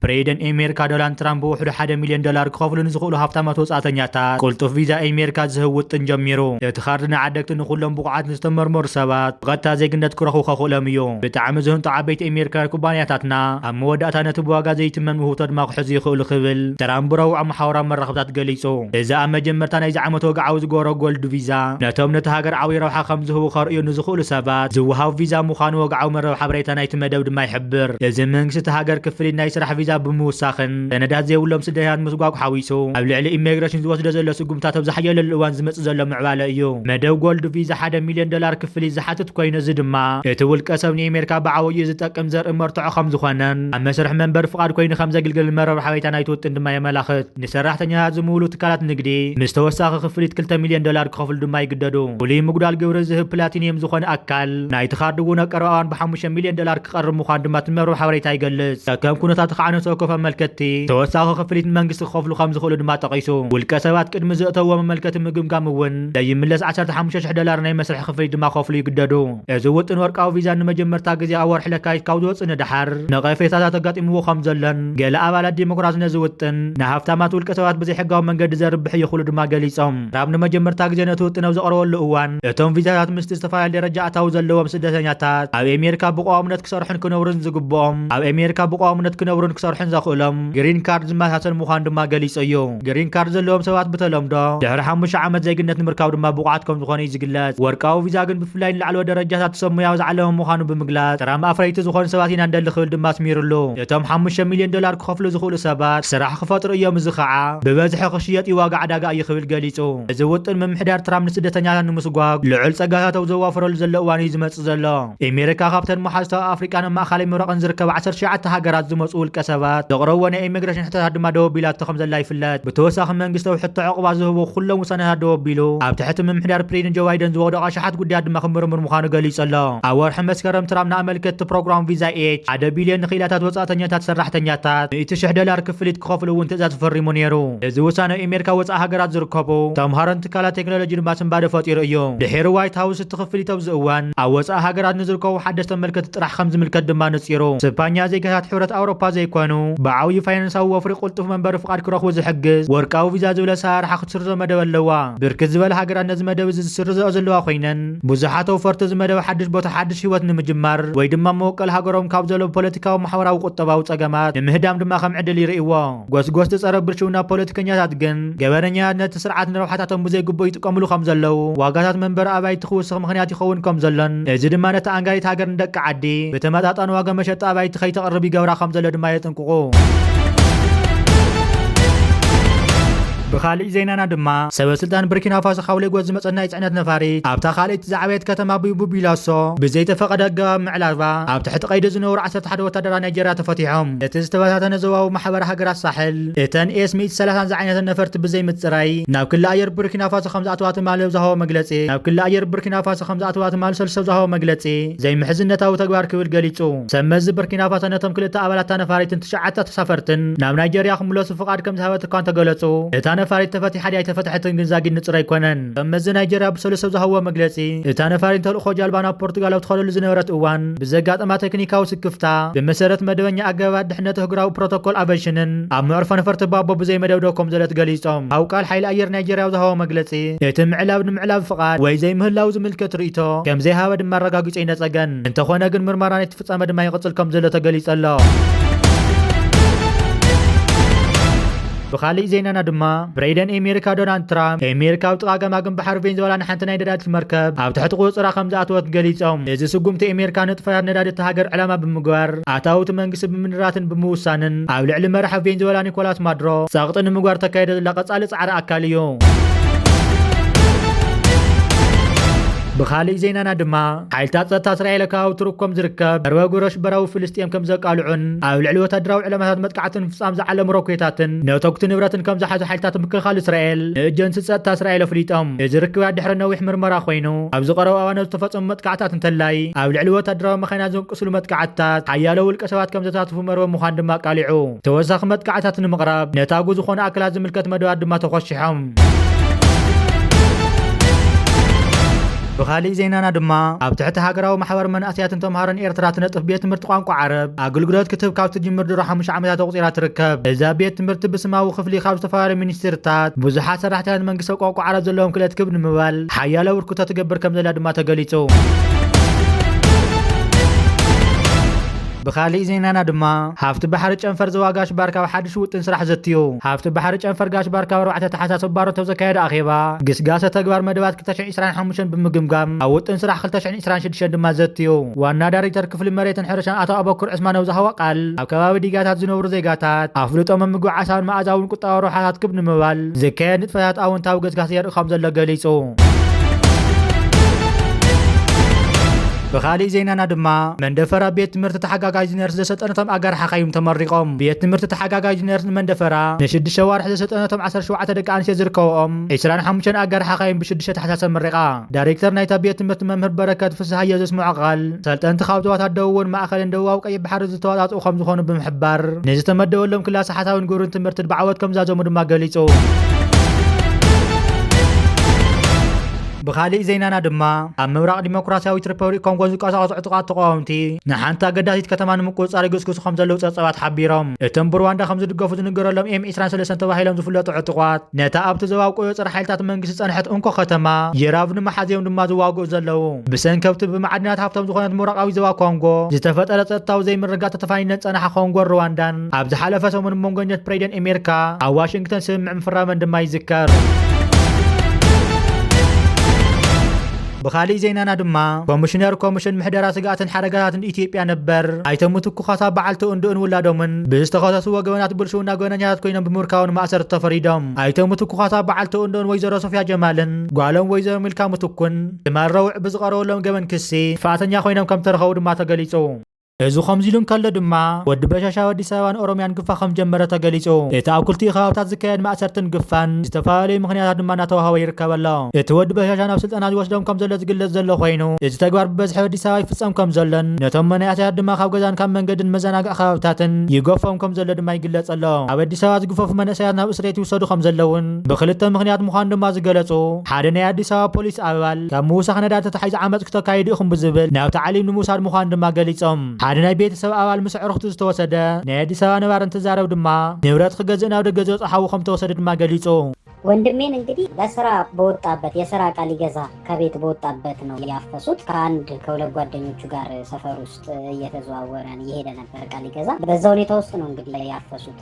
ፕሬዚደንት ኣሜሪካ ዶናልድ ትራምፕ ብውሕዱ ሓደ ሚልዮን ዶላር ክኸፍሉ ንዝኽእሉ ሃፍታማት ወጻእተኛታት ቅልጡፍ ቪዛ ኣሜሪካ ዝህብ ውጥን ጀሚሩ። እቲ ካርድ ንዓደግቲ፣ ንኹሎም ብቑዓት ንዝተመርመሩ ሰባት ብቐጥታ ዜግነት ክረኽቡ ከኽእሎም እዩ። ብጣዕሚ ዝህንጡ ዓበይቲ ኣሜሪካውያን ኩባንያታትና ኣብ መወዳእታ ነቲ ብዋጋ ዘይትመን ውህብቶ ድማ ክሕዙ ይኽእሉ ክብል ትራምፕ ብረቡዕ ኣብ ማሕበራዊ መራኸብታት ገሊጹ። እዚ ኣብ መጀመርታ ናይዚ ዓመት ወግዓዊ ዝገበሮ ጎልድ ቪዛ ነቶም ነቲ ሃገር ዓብዪ ረብሓ ከም ዝህቡ ከርእዩ ንዝኽእሉ ሰባት ዝወሃብ ቪዛ ምዃኑ ወግዓዊ መርበብ ሓበሬታ ናይቲ መደብ ድማ ይሕብር። እዚ መንግስቲ እቲ ሃገር ክፍሊት ናይ ስራሕ ቪዛ ብምውሳኽን ሰነዳት ዘይብሎም ስደተኛታት ምስጓግ ሓዊሱ ኣብ ልዕሊ ኢሚግሬሽን ዝወስዶ ዘሎ ስጉምታት ኣብ ዝሓየለሉ እዋን ዝመጽእ ዘሎ ምዕባለ እዩ። መደብ ጎልድ ቪዛ ሓደ ሚልዮን ዶላር ክፍሊት ዝሓትት ኮይኑ፣ እዚ ድማ እቲ ውልቀ ሰብ ንኣሜሪካ ብዓብዩ ዝጠቅም ዘርኢ መርትዖ ከም ዝኾነን ኣብ መስርሕ መንበሪ ፍቓድ ኮይኑ ከም ዘግልግል መርበብ ሓበሬታ ናይቲ ውጥን ድማ የመላኽት። ንሰራሕተኛታት ዝምውሉ ትካላት ንግዲ ምስ ተወሳኺ ክፍሊት ክልተ ሚልዮን ዶላር ክኸፍሉ ድማ ይግደዱ። ፍሉይ ምጉዳል ግብሪ ዝህብ ፕላቲኒየም ዝኾነ ኣካል ናይቲ ካርድ እውን ኣብ ቀረባ እዋን ብሓሙሽተ ሚልዮን ዶላር ክቐርብ ምዃኑ ድማ እቲ መርበብ ሓበሬታ ይገልጽ። ከም ኩነታቱ ከዓ ነተወከፍ ኣመልከትቲ ተወሳኺ ክፍሊት ንመንግስቲ ክኸፍሉ ከም ዝኽእሉ ድማ ጠቒሱ። ውልቀ ሰባት ቅድሚ ዘእተውዎ መመልከቲ ምግምጋም እውን ዘይምለስ ዓሰርተ ሓሙሽተ ሽሕ ዶላር ናይ መስርሒ ክፍሊት ድማ ክኸፍሉ ይግደዱ። እዚ ውጥን ወርቃዊ ቪዛ ንመጀመርታ ግዜ ኣብ ወርሒ ለካቲት ካብ ዝወጽእ ንደሓር ነቐፌታታት ኣጋጢምዎ ከም ዘሎን፣ ገለ ኣባላት ዲሞክራት ነዚ ውጥን ንሃፍታማት ውልቀ ሰባት ብዘይሕጋዊ መንገዲ ዘርብሕ እዩ ክብሉ ድማ ገሊጾም። ትራምፕ ንመጀመርታ ግዜ ነቲ ውጥን ኣብ ዘቕረበሉ እዋን፣ እቶም ቪዛታት ምስቲ ዝተፈላለዩ ደረጃ ኣታዊ ዘለዎም ስደተኛታት ኣብ ኣሜሪካ ብቐዋምነት ክሰርሑን ክነብሩን ዝግብኦም፣ ኣብ ኣሜሪካ ብቐዋምነት ክነብሩን ክሰርሑን ዘኽእሎም ግሪን ካርድ ዝመሳሰል ምዃኑ ድማ ገሊጹ እዩ። ግሪን ካርድ ዘለዎም ሰባት ብተለምዶ ድሕሪ ሓሙሽተ ዓመት ዜግነት ንምርካብ ድማ ብቑዓት ከም ዝኾኑ እዩ ዝግለጽ። ወርቃዊ ቪዛ ግን ብፍላይ ንላዕለዎት ደረጃታት ሰብ ሞያ ዝዓለመ ምዃኑ ብምግላጽ፣ ትራምፕ ኣፍረይቲ ዝኾኑ ሰባት ኢና ንደሊ ክብል ድማ ኣስሚሩሉ። እቶም ሓሙሽተ ሚልዮን ዶላር ክኸፍሉ ዝኽእሉ ሰባት ስራሕ ክፈጥሩ እዮም፣ እዚ ኸዓ ብበዝሒ ክሽየጥ እዩ፣ ዋጋ ዕዳጋ እዩ ክብል ገሊጹ። እዚ ውጥን ምምሕዳር ትራምፕ ንስደተኛታት ንምስጓግ ልዑል ጸጋታት ኣብ ዘዋፍረሉ ዘሎ እዋን እዩ ዝመጽእ ዘሎ። ኣሜሪካ ካብተን መሓዝቶ ኣፍሪቃን ኣብ ማእከላይ ምብራቕን ዝርከባ ዓሰርተ ትሽዓተ ሃገራት ዝመጹ ውልቀ ሰባት ዘቕረብዎ ናይ ኢሚግሬሽን ሕቶታት ድማ ደው ኣቢላቶ ከም ዘላ ይፍለጥ። ብተወሳኺ መንግስታዊ ሕቶ ዕቑባ ዝህቡ ኩሎም ውሳኔታት ደው ኣቢሉ ኣብ ትሕቲ ምምሕዳር ፕሬዚደንት ጆ ባይደን ዝወደቑ ኣሽሓት ጉዳያት ድማ ክምርምር ምዃኑ ገሊጹ ኣሎ። ኣብ ወርሒ መስከረም ትራምፕ ንኣመልከትቲ ፕሮግራም ቪዛ ኤች ሓደ ቢልዮን ንክኢላታት ወጻእተኛታት ሰራሕተኛታት ሚእቲ ሽሕ ዶላር ክፍሊት ክኸፍሉ እውን ትእዛዝ ፈሪሙ ነይሩ። እዚ ውሳነ ኣብ ኣሜሪካ ወጻኢ ሃገራት ዝርከቡ ተምሃሮን ትካላት ቴክኖሎጂ ድማ ስንባደ ፈጢሩ እዩ። ድሒሩ ዋይት ሃውስ እቲ ክፍሊት ኣብዚ እዋን ኣብ ወጻኢ ሃገራት ንዝርከቡ ሓደስቲ ተመልከቲ ጥራሕ ከም ዝምልከት ድማ ነጺሩ። ስፓኛ ዜጋታት ሕብረት ኣውሮፓ ዘይኮኑ ብዓብዩ ፋይናንሳዊ ወፍሪ ቅልጡፍ መንበሪ ፍቓድ ክረኽቡ ዝሕግዝ ወርቃዊ ቪዛ ዝብል ኣሰራርሓ ክትስርዞ መደብ ኣለዋ። ብርክት ዝበለ ሃገራት ነዚ መደብ እዚ ዝስርዝኦ ዘለዋ ኮይነን፣ ብዙሓት ኣውፈርቲ እዚ መደብ ሓድሽ ቦታ ሓድሽ ህይወት ንምጅማር ወይ ድማ መወቀል ሃገሮም ካብ ዘሎ ፖለቲካዊ፣ ማሕበራዊ፣ ቁጠባዊ ጸገማት ንምህዳም ድማ ከም ዕድል ይርእይዎ። ጎስጎስቲ ጸረ ብልሽውና ፖለቲከኛታት ግን ገበነኛታት ነቲ ስርዓት ንረብሓታቶም ብዘይግቡእ ይጥቀምሉ ከም ዘለዉ፣ ዋጋታት መንበሪ ኣባይቲ ክውስኽ ምኽንያት ይኸውን ከም ዘሎን፣ እዚ ድማ ነታ ኣንጋዲት ሃገር ንደቂ ዓዲ ብተመጣጣኒ ዋጋ መሸጣ ኣባይቲ ከይተቕርብ ይገብራ ከም ዘሎ ድማ የጥንቅቑ። ብኻልእ ዜናና ድማ፣ ሰበ ስልጣን ብርኪና ፋሶ ካብ ሌጎስ ዝመጸ ናይ ጽዕነት ነፋሪት ኣብታ ካልኣይቲ ዝዓበየት ከተማ ቡቡቢላሶ ብዘይተፈቐደ ኣገባብ ምዕላባ ኣብ ትሕቲ ቀይዲ ዝነበሩ ዓሰርተ ሓደ ወታደራት ናይጀርያ ተፈቲሖም። እቲ ዝተበታተነ ዞባዊ ማሕበር ሃገራት ሳሕል፣ እተን ኤስ ሚእቲ ሰላሳን ዝዓይነተን ነፈርቲ ብዘይ ምጽራይ ናብ ክሊ ኣየር ቡርኪና ፋሶ ከም ዝኣተዋ ትማሊ ኣብ ዝሃቦ መግለጺ፣ ናብ ክሊ ኣየር ቡርኪና ፋሶ ከም ዝኣተዋ ትማሊ ሰሉስ ኣብ ዝሃቦ መግለጺ፣ ዘይምሕዝነታዊ ተግባር ክብል ገሊጹ። ሰብ መዚ ቡርኪና ፋሶ ነቶም ክልተ ኣባላት እታ ነፋሪትን ትሽዓተ ተሳፈርትን ናብ ናይጀርያ ክምለሱ ፍቓድ ከም ዝሃበት እኳ እንተገለጹ፣ እታ ነፋሪት ተፈቲሓ ድያ ኣይተፈትሐትን ግን ዛጊድ ንጹር ኣይኮነን። ሰብ መዚ ናይጀርያ ብሰሉስ ኣብ ዝሃብዎ መግለጺ፣ እታ ነፋሪት ተልእኾ ጃልባ ናብ ፖርቱጋል ኣብ ትኸደሉ ዝነበረት እዋን ብዘጋጠማ ቴክኒካዊ ስክፍታ፣ ብመሰረት መደበኛ ኣገባባት ድሕነት ኣህጉራዊ ፕሮቶኮል ኣቨሽንን ኣብ መዕርፎ ነፈርቲ ባቦ ብዘይ መደብ ደው ከም ዘለት ገሊጾም። ሃው ቃል ሓይሊ ኣየር ናይጀርያ ኣብ ዝሃቦ መግለጺ፣ እቲ ምዕላብ ንምዕላብ ፍቓድ ወይ ዘይምህላው ዝምልከት ርእይቶ ከም ዘይሃበ ድማ ኣረጋጊጹ ኣይነጸገን። እንተኾነ ግን ምርመራ ናይቲ ፍጻመ ድማ ይቕጽል ከም ዘሎ ተገሊጹ ኣሎ። ብኻልእ ዜናና ድማ፣ ፕሬዚደንት ኣሜሪካ ዶናልድ ትራምፕ፣ ኣሜሪካ ኣብ ጥቓ ገማግም ባሕሪ ቬንዙዌላ ንሓንቲ ናይ ነዳዲ መርከብ ኣብ ትሕቲ ቁጽጽራ ከም ዝኣተወት ገሊጾም። እዚ ስጉምቲ ኣሜሪካ ንጥፈታት ነዳዲ እታ ሃገር ዕላማ ብምግባር፣ ኣታዊ እቲ መንግስቲ ብምንራትን ብምውሳንን ኣብ ልዕሊ መራሒ ቬንዙዌላ ኒኮላስ ማዱሮ ጸቕጢ ንምግባር ተካይዶ ዘላ ቀጻሊ ጻዕሪ ኣካል እዩ። ብኻልእ ዜናና ድማ፣ ሓይልታት ጸጥታ እስራኤል ኣብ ከባቢ ቱርክ ከም ዝርከብ፣ ዕርበ ጎረ ሽበራዊ ፍልስጤም ከም ዘቃልዑን ኣብ ልዕሊ ወታደራዊ ዕላማታት መጥቃዕቲ ንምፍጻም ዝዓለሙ ሮኬታትን ነተኩቲ ንብረትን ከም ዝሓዙ ሓይልታት ምክልኻል እስራኤል ንኤጀንሲ ጸጥታ እስራኤል ኣፍሊጦም። እዚ ርክባት ድሕሪ ነዊሕ ምርመራ ኮይኑ፣ ኣብዚ ቀረባ እዋን ኣብ ዝተፈጸሙ መጥቃዕታት እንተላይ ኣብ ልዕሊ ወታደራዊ መኻይና ዝንቅስሉ መጥቃዕትታት ሓያሎ ውልቀ ሰባት ከም ዘሳትፉ መርበብ ምዃን ድማ ኣቃሊዑ። ተወሳኺ መጥቃዕትታት ንምቕራብ ነታጉ ዝኾኑ ኣካላት ዝምልከት መደባት ድማ ተኾሺሖም። ብኻሊእ ዜናና ድማ፣ ኣብ ትሕቲ ሃገራዊ ማሕበር መናእሰያትን ተምሃሮን ኤርትራ ትነጥፍ ቤት ትምህርቲ ቋንቋ ዓረብ ኣገልግሎት ክትህብ ካብ ትጅምር ድሮ ሓሙሽተ ዓመታት ኣቑጺራ ትርከብ። እዛ ቤት ትምህርቲ ብስማዊ ክፍሊ ካብ ዝተፈላለዩ ሚኒስትርታት ብዙሓት ሰራሕተኛታት መንግስቲ ቋንቋ ዓረብ ዘለዎም ክእለት ክብ ንምባል ሓያለ ኣበርክቶ ትገብር ከም ዘላ ድማ ተገሊጹ። ብኻሊእ ዜናና ድማ፣ ሃፍቲ ባሕሪ ጨንፈር ዞባ ጋሽ ባርካ ኣብ ሓድሽ ውጥን ስራሕ ዘትዩ። ሃፍቲ ባሕሪ ጨንፈር ጋሽ ባርካ ኣብ ኣርባዕተ ታሕሳስ ኣብ ባረንቶ ዘካየደ ኣኼባ፣ ግስጋሰ ተግባር መደባት ክልተ ሽሕን ዕስራን ሓሙሽተን ብምግምጋም፣ ኣብ ውጥን ስራሕ ክልተ ሽሕን ዕስራን ሽዱሽተን ድማ ዘትዩ። ዋና ዳይሬክተር ክፍሊ መሬትን ሕርሻን ኣቶ ኣበኩር ዕስማን ኣብ ዝሃቦ ቃል፣ ኣብ ከባቢ ዲጋታት ዝነብሩ ዜጋታት ኣፍልጦም ኣብ ምግቢ ዓሳውን መኣዛውን ቁጠባዊ ረብሓታት ክብ ንምባል ዝካየድ ንጥፈታት ኣወንታዊ ገስጋስ የርኢ ከም ዘሎ ገሊጹ። ብኻሊእ ዜናና ድማ፣ መንደፈራ ቤት ትምህርቲ ተሓጋጋዚ ነርስ ዘሰልጠነቶም ኣጋር ሓኻይም ተመሪቖም። ቤት ትምህርቲ ተሓጋጋዚ ነርስ ንመንደፈራ ንሽዱሽተ ዋርሒ ዘሰልጠነቶም ዓሰርተ ሸውዓተ ደቂ ኣንስትዮ ዝርከብኦም ዕስራን ሓሙሽተን ኣጋር ሓኻይም ብሽዱሽተ ታሕሳስ ተመሪቓ። ዳይሬክተር ናይታ ቤት ትምህርቲ መምህር በረከት ፍስሃየ ዘስምዖ ቃል፣ ሰልጠንቲ ካብ ዞባታት ደቡብን ማእኸልን ደቡባዊ ቀይሕ ባሕሪ ዝተዋጣጥኡ ከም ዝኾኑ ብምሕባር፣ ንዝተመደበሎም ክላስ ሓሳብን ግብርን ትምህርቲ ብዓወት ከም ዛዘሙ ድማ ገሊጹ። ብኻሊእ ዜናና ድማ፣ ኣብ ምብራቕ ዲሞክራሲያዊት ሪፐብሊክ ኮንጎ ዝንቀሳቐሱ ዕጡቓት ተቃወምቲ ንሓንቲ ኣገዳሲት ከተማ ንምቁጽጻር ይግስግሱ ከም ዘለዉ ጸብጻባት ሓቢሮም። እቶም ብሩዋንዳ ከም ዝድገፉ ዝንገረሎም ኤም ዕስራን ሰለስተን ተባሂሎም ዝፍለጡ ዕጡቓት፣ ነታ ኣብቲ ዞባ ኣብ ቁጽጽር ሓይልታት መንግስቲ ዝጸንሐት እንኮ ከተማ የራቭ ንምሓዝ እዮም ድማ ዝዋግኡ ዘለዉ። ብሰንኪ ኣብቲ ብማዕድናት ሃብታም ዝኾነት ምብራቓዊ ዞባ ኮንጎ ዝተፈጠረ ጸጥታዊ ዘይምርግጋእ ተተፋኒነን ዝጸንሓ ኮንጎን ሩዋንዳን፣ ኣብ ዝሓለፈ ሰሙን መንጎኛት ፕሬዚደንት ኣሜሪካ ኣብ ዋሽንግተን ስምምዕ ምፍራመን ድማ ይዝከር። ብኻሊእ ዜናና ድማ፣ ኮሚሽነር ኮሚሽን ምሕደራ ስግኣትን ሓደጋታትን ኢትዮጵያ ነበር ኣይተ ምትኩ ካሳ በዓልቲ እንድኡን ውላዶምን ብዝተኸሰስዎ ገበናት ብልሽውና ገበነኛታት ኮይኖም ብምርካቦም ማእሰርቲ ተፈሪዶም። ኣይተ ምትኩ ካሳ በዓልቲ እንድኡን ወይዘሮ ሶፊያ ጀማልን ጓሎም ወይዘሮ ሚልካ ምትኩን ትማል ረቡዕ ብዝቐረበሎም ገበን ክሲ ጥፍኣተኛ ኮይኖም ከም ዝተረኸቡ ድማ ተገሊጹ። እዚ ከምዚ ኢሉ እንከሎ ድማ፣ ወዲ በሻሻ ኣብ ኣዲስ ኣበባን ኦሮሚያን ግፋ ከም ጀመረ ተገሊጹ። እቲ ኣብ ክልቲኡ ከባብታት ዝካየድ ማእሰርትን ግፋን ዝተፈላለዩ ምኽንያታት ድማ እናተዋህቦ ይርከብ ኣሎ። እቲ ወዲ በሻሻ ናብ ስልጠና ዝወስዶም ከም ዘሎ ዝግለጽ ዘሎ ኮይኑ፣ እዚ ተግባር ብበዝሒ ኣብ ኣዲስ ኣበባ ይፍጸም ከም ዘሎን ነቶም መናእሰያት ድማ ካብ ገዛን ካብ መንገድን መዘናግዒ ከባብታትን ይገፎም ከም ዘሎ ድማ ይግለጽ ኣሎ። ኣብ ኣዲስ ኣበባ ዝግፈፉ መንእሰያት ናብ እስር ቤት ይውሰዱ ከም ዘለውን ብክልተ ምኽንያት ምዃኑ ድማ ዝገለጹ ሓደ ናይ ኣዲስ ኣበባ ፖሊስ ኣባል፣ ካብ ምውሳኽ ነዳዲ ተታሒዙ ዓመጽ ክተካይዱ ኢኹም ብዝብል ናብ ታዕሊም ንምውሳድ ምዃኑ ድማ ገሊጾም። ሓደ ናይ ቤተሰብ ኣባል ምስ ኣዕሩኽቱ ዝተወሰደ ናይ ኣዲስ ኣበባ ነባሪ እንትዛረብ ድማ፣ ንብረት ክገዝእ ናብ ደገ ዝወጸ ሓዉ ከም ተወሰደ ድማ ገሊጹ። ወንድሜን እንግዲህ ለስራ በወጣበት፣ የስራ ዕቃ ሊገዛ ከቤት በወጣበት ነው ያፈሱት። ከአንድ ከሁለት ጓደኞቹ ጋር ሰፈር ውስጥ እየተዘዋወረ እየሄደ ነበር ዕቃ ሊገዛ። በዛ ሁኔታ ውስጥ ነው እንግዲህ ያፈሱት።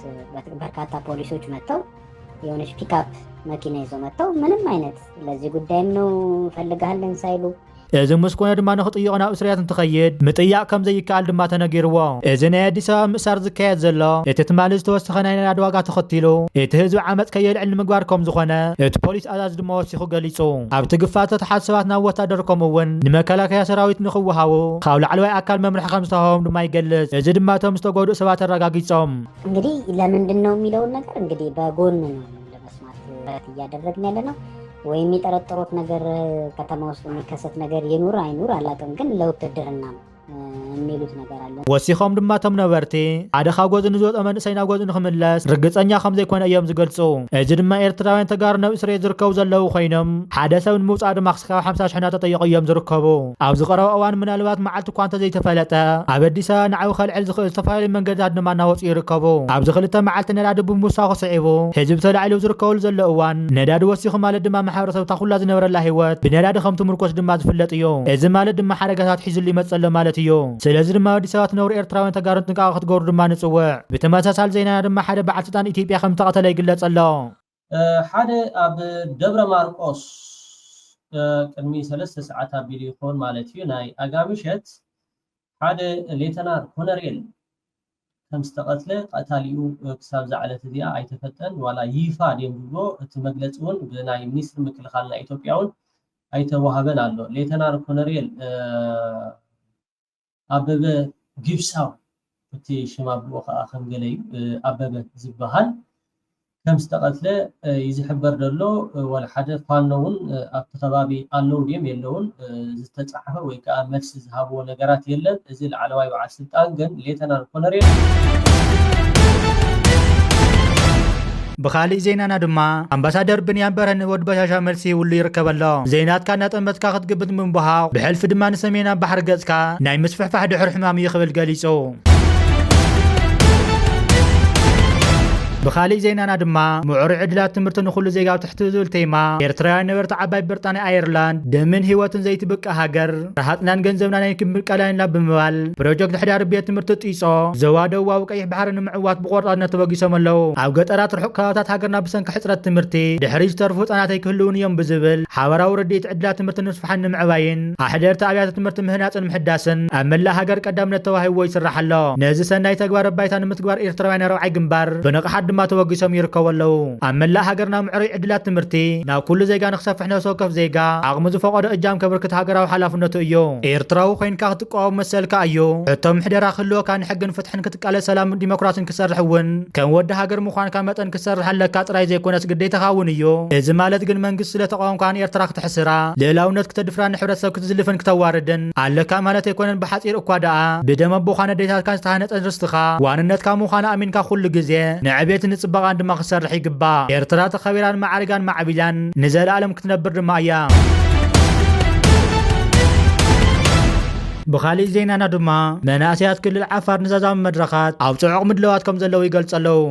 በርካታ ፖሊሶች መጥተው የሆነች ፒክአፕ መኪና ይዘው መጥተው ምንም አይነት ለዚህ ጉዳይም ነው ፈልግሃለን ሳይሉ፣ እዚ ምስ ኮነ ድማ ንኽጥይቖ ናብ እስርያት እንትኸይድ ምጥያቕ ከም ዘይከኣል ድማ ተነጊርዎ። እዚ ናይ ኣዲስ ኣበባ ምእሳር ዝካየድ ዘሎ፣ እቲ ትማሊ ዝተወሰኸ ናይ ነዳዲ ዋጋ ተኸቲሉ፣ እቲ ህዝቢ ዓመፅ ከየልዕል ንምግባር ከም ዝኾነ እቲ ፖሊስ ኣዛዚ ድማ ወሲኹ ገሊጹ። ኣብቲ ግፋ ዝተተሓዙ ሰባት ናብ ወታደር ከምኡ እውን ንመከላከያ ሰራዊት ንኽወሃቡ ካብ ላዕለዋይ ኣካል መምርሒ ከም ዝተዋህቦም ድማ ይገልጽ። እዚ ድማ እቶም ዝተጎድኡ ሰባት ኣረጋጊጾም። እንግዲህ ለምንድን ነው የሚለውን ነገር እንግዲህ በጎን ነው ለመስማት ጥረት እያደረግን ያለ ነው። ወይ የሚጠረጥሩት ነገር፣ ከተማ ውስጥ የሚከሰት ነገር ይኑር አይኑር አላውቅም፣ ግን ለውትድርና ነው የሚሉት ነገር አለ። ወሲኾም ድማ እቶም ነበርቲ፣ ሓደ ካብ ገዝኡ ንዝወፀ መንእሰይ ናብ ገዝኡ ንኽምለስ ርግፀኛ ከም ዘይኮነ እዮም ዝገልጹ። እዚ ድማ ኤርትራውያን ተጋሩ ናብ እስር ዝርከቡ ዘለዉ ኮይኖም፣ ሓደ ሰብ ንምውፃእ ድማ ክስካብ ሓምሳ ሽሕ እናተጠየቑ እዮም ዝርከቡ። ኣብዚ ቀረባ እዋን ምናልባት መዓልቲ እኳ እንተዘይተፈለጠ፣ ኣብ ኣዲስ ኣበባ ንዓዊ ከልዕል ዝኽእል ዝተፈላለዩ መንገድታት ድማ እናወፁ ይርከቡ። ኣብዚ ክልተ መዓልቲ ነዳዲ ብምውሳኹ ስዒቡ፣ ህዝቢ ተላዒሉ ዝርከበሉ ዘሎ እዋን፣ ነዳዲ ወሲኹ ማለት ድማ ማሕበረሰብ እታ ኩላ ዝነበረላ ህይወት ብነዳዲ ከም ትምርኮስ ድማ ዝፍለጥ እዩ። እዚ ማለት ድማ ሓደጋታት ሒዝሉ ይመፅእ ኣሎ ማለት እዩ። ስለዚ ድማ ወዲ ሰባት ነብሩ ኤርትራውያን ተጋሩን ጥንቃቐ ክትገብሩ ድማ ንፅውዕ። ብተመሳሳሊ ዜናና ድማ ሓደ በዓል ስልጣን ኢትዮጵያ ከም ዝተቐተለ ይግለፅ ኣሎ። እ፣ ሓደ ኣብ ደብረ ማርቆስ፣ እ፣ ቅድሚ ሰለስተ ሰዓት ኣቢሉ ይኸውን ማለት እዩ፣ ናይ ኣጋ ምሸት ሓደ ሌተናር ኮነሬል ከም ዝተቐትለ ቀታሊኡ ክሳብ እዛ ዕለት እዚኣ ኣይተፈጠን፣ ዋላ ይፋ ድዮም ዝብሎ፣ እቲ መግለፂ እውን ብናይ ሚኒስትሪ ምክልኻል ናይ ኢትዮጵያ እውን ኣይተዋህበን ኣሎ። ሌተናር ኮነሬል፣ እ፣ ኣበበ ጊብሳው፣ እቲ ሽም ኣቦኡ ከዓ ከም ገለ እዩ፣ እ፣ ኣበበ ዝበሃል ከም ዝተቐትለ፣ እ፣ እዩ ዝሕበር ዘሎ። እ፣ ዋላ ሓደ ፋኖ እውን፣ እ፣ ኣብቲ ከባቢ ኣለዉ ድዮም የለውን፣ እ፣ ዝተጻሕፈ ወይ ከዓ መልሲ ዝሃብዎ ነገራት የለን። እዚ ላዕለዋይ በዓል ስልጣን ግን ሌተናል ኮነሬል ብኻሊእ ዜናና ድማ ኣምባሳደር ብንያም በርሀ ንወዲ በሻሻ መልሲ ይብሉ ይርከበሎ። ዜናትካ እናጠመትካ ክትግብት ምንባሃው ብሕልፊ ድማ ንሰሜናዊ ባሕሪ ገጽካ ናይ ምስፍሕፋሕ ድሕሪ ሕማም እዩ ክብል ገሊጹ። ብኻሊእ ዜናና ድማ ምዕሩይ ዕድላት ትምህርቲ ንኹሉ ዜጋ ኣብ ትሕቲ ዝብል ቴማ ኤርትራውያን ነበርቲ ዓባይ ብሪጣንያ ኣየርላንድ ደምን ህይወትን ዘይትብቃ ሃገር፣ ረሃጽናን ገንዘብና ናይ ክምቃላይና ብምባል ፕሮጀክት ሕዳሪ ቤት ትምህርቲ ጢጾ ዞባ ደቡባዊ ቀይሕ ባሕሪ ንምዕዋት ብቆርጣነት ተበጊሶም ኣለዉ። ኣብ ገጠራት ርሑቕ ከባብታት ሃገርና ብሰንኪ ሕጽረት ትምህርቲ ድሕሪ ዝተርፉ ህጻናት ኣይክህልውን እዮም ብዝብል ሓበራዊ ርድኢት ዕድላት ትምህርቲ ንምስፋሕን ንምዕባይን ኣሕደርቲ ኣብያተ ትምህርቲ ምህናጽን ምሕዳስን ኣብ መላእ ሃገር ቀዳምነት ተዋሂብዎ ይስራሕ ኣሎ። ነዚ ሰናይ ተግባር ባይታ ንምትግባር ኤርትራውያን ረብዓይ ግንባር ብንቕሓት ድማ ተበጊሶም ይርከቡ ኣለዉ። ኣብ መላእ ሃገርና ምዕሩይ ዕድላት ትምህርቲ ናብ ኩሉ ዜጋ ንክሰፍሕ ነፍሲ ወከፍ ዜጋ ዓቕሙ ዝፈቐዶ እጃም ከበርክት ሃገራዊ ሓላፍነቱ እዩ። ኤርትራዊ ኮይንካ ክትቃወም መሰልካ እዩ። ሕቶ ምሕደራ ክህልወካ ንሕግን ፍትሕን ክትቃለስ ሰላምን ዲሞክራሲን ክሰርሕ እውን ከም ወዲ ሃገር ምዃንካ መጠን ክትሰርሕ ኣለካ ጥራይ ዘይኮነስ ግዴታኻ እውን እዩ። እዚ ማለት ግን መንግስቲ ስለ ተቃወምካ ንኤርትራ ክትሕስራ፣ ልእላውነት ክተድፍራ፣ ንሕብረተሰብ ክትዝልፍን ክተዋርድን ኣለካ ማለት ኣይኮነን። ብሓጺር እኳ ደኣ ብደም ኣቦኻን ኣዴታትካን ዝተሃነጸን ርስትኻ ዋንነትካ ምዃና ኣሚንካ ኩሉ ግዜ ንዕቤትን ንጽባቓን ድማ ክትሰርሕ ይግባእ። ኤርትራ ተኸቢራን ማዕሪጋን ማዕቢላን ንዘለኣለም ክትነብር ድማ እያ። ብኻሊእ ዜናና ድማ መናእሰያት ክልል ዓፋር ንዛዛሚ መድረኻት ኣብ ጽዑቕ ምድለዋት ከም ዘለዉ ይገልጹ ኣለዉ።